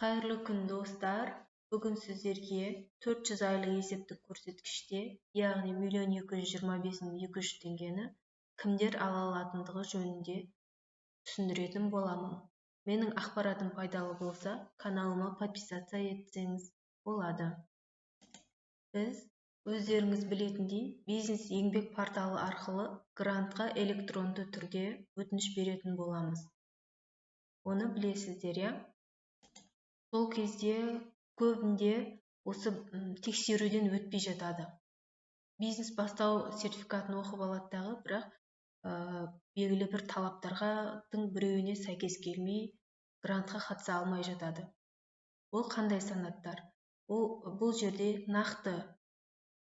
Қайырлы күн, достар! Бүгін сіздерге 400 айлық есептік көрсеткіште, яғни 1 225 200 теңгені кімдер ала алатындығы жөнінде түсіндіретін боламын. Менің ақпаратым пайдалы болса, каналыма подписаться етсеңіз болады. Біз, өздеріңіз білетіндей, Бизнес еңбек порталы арқылы грантқа электронды түрде өтініш беретін боламыз. Оны білесіздер, иә? Сол кезде көбінде осы тексеруден өтпей жатады. Бизнес бастау сертификатын оқып алады дағы, бірақ белгілі бір талаптарға біреуіне сәйкес келмей, грантқа қатыса алмай жатады. Ол қандай санаттар? Ол бұл жерде нақты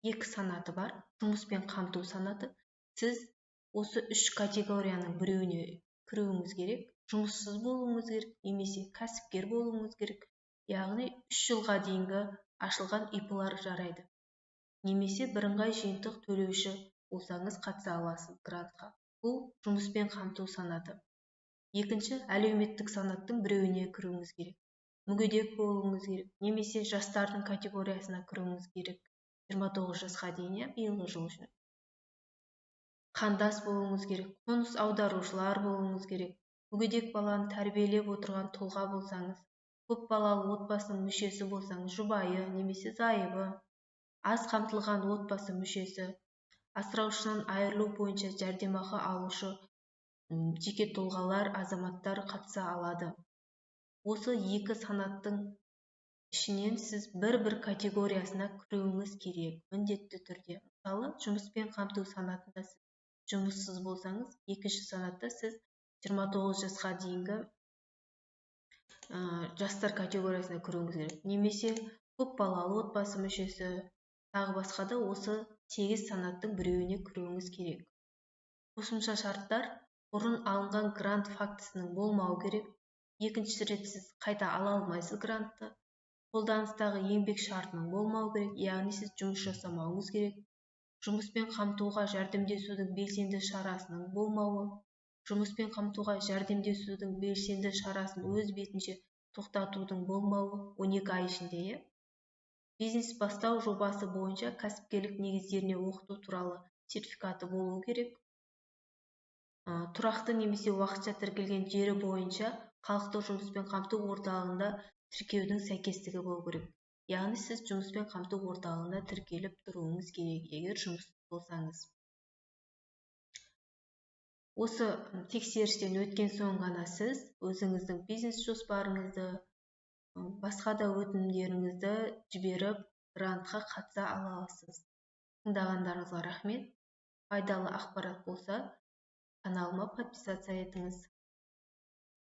екі санаты бар. Жұмыспен қамту санаты. Сіз осы үш категорияның біреуіне кіруіңіз керек: жұмыссыз болуыңыз керек немесе кәсіпкер болуыңыз керек, яғни 3 жылға дейінгі ашылған ИП-лар жарайды, немесе бірыңғай жиынтық төлеуші болсаңыз, қатыса аласыз грантқа. Бұл жұмыспен қамту санаты. Екінші, әлеуметтік санаттың біреуіне кіруіңіз керек: мүгедек болуыңыз керек немесе жастардың категориясына кіруіңіз керек, 29 жасқа дейін, иә, биылғы жыл үшін. Қандас болуыңыз керек, қоныс аударушылар болуыңыз керек, мүгедек баланы тәрбиелеп отырған тұлға болсаңыз, көпбалалы отбасының мүшесі болсаңыз, жұбайы немесе зайыбы, аз қамтылған отбасы мүшесі, асыраушысынан айырылу бойынша жәрдемақы алушы жеке тұлғалар, азаматтар қатыса алады. Осы екі санаттың ішінен сіз бір-бір категориясына кіруіңіз керек міндетті түрде. Мысалы, жұмыспен қамту санатында сіз жұмыссыз болсаңыз, екінші санатта сіз 29 жасқа дейінгі жастар категориясына кіруіңіз керек немесе көпбалалы отбасы мүшесі, тағы басқа да осы сегіз санаттың біреуіне кіруіңіз керек. Қосымша шарттар: бұрын алынған грант фактісінің болмауы керек, екінші рет сіз қайта ала алмайсыз грантты. Қолданыстағы еңбек шартының болмауы керек, яғни сіз жұмыс жасамауыңыз керек. Жұмыспен қамтуға жәрдемдесудің белсенді шарасының болмауы, жұмыспен қамтуға жәрдемдесудің белсенді шарасын өз бетінше тоқтатудың болмауы 12 ай ішінде, иә. Бизнес бастау жобасы бойынша кәсіпкерлік негіздеріне оқыту туралы сертификаты болуы керек. Тұрақты немесе уақытша тіркелген жері бойынша халықты жұмыспен қамту орталығында тіркеудің сәйкестігі болу керек, яғни сіз жұмыспен қамту орталығында тіркеліп тұруыңыз керек, егер жұмыссыз болсаңыз. Осы тексерістен өткен соң ғана сіз өзіңіздің бизнес жоспарыңызды, басқа да өтінімдеріңізді жіберіп, грантқа қатыса аласыз. Тыңдағандарыңызға рахмет! Пайдалы ақпарат болса, каналыма подписаться етіңіз.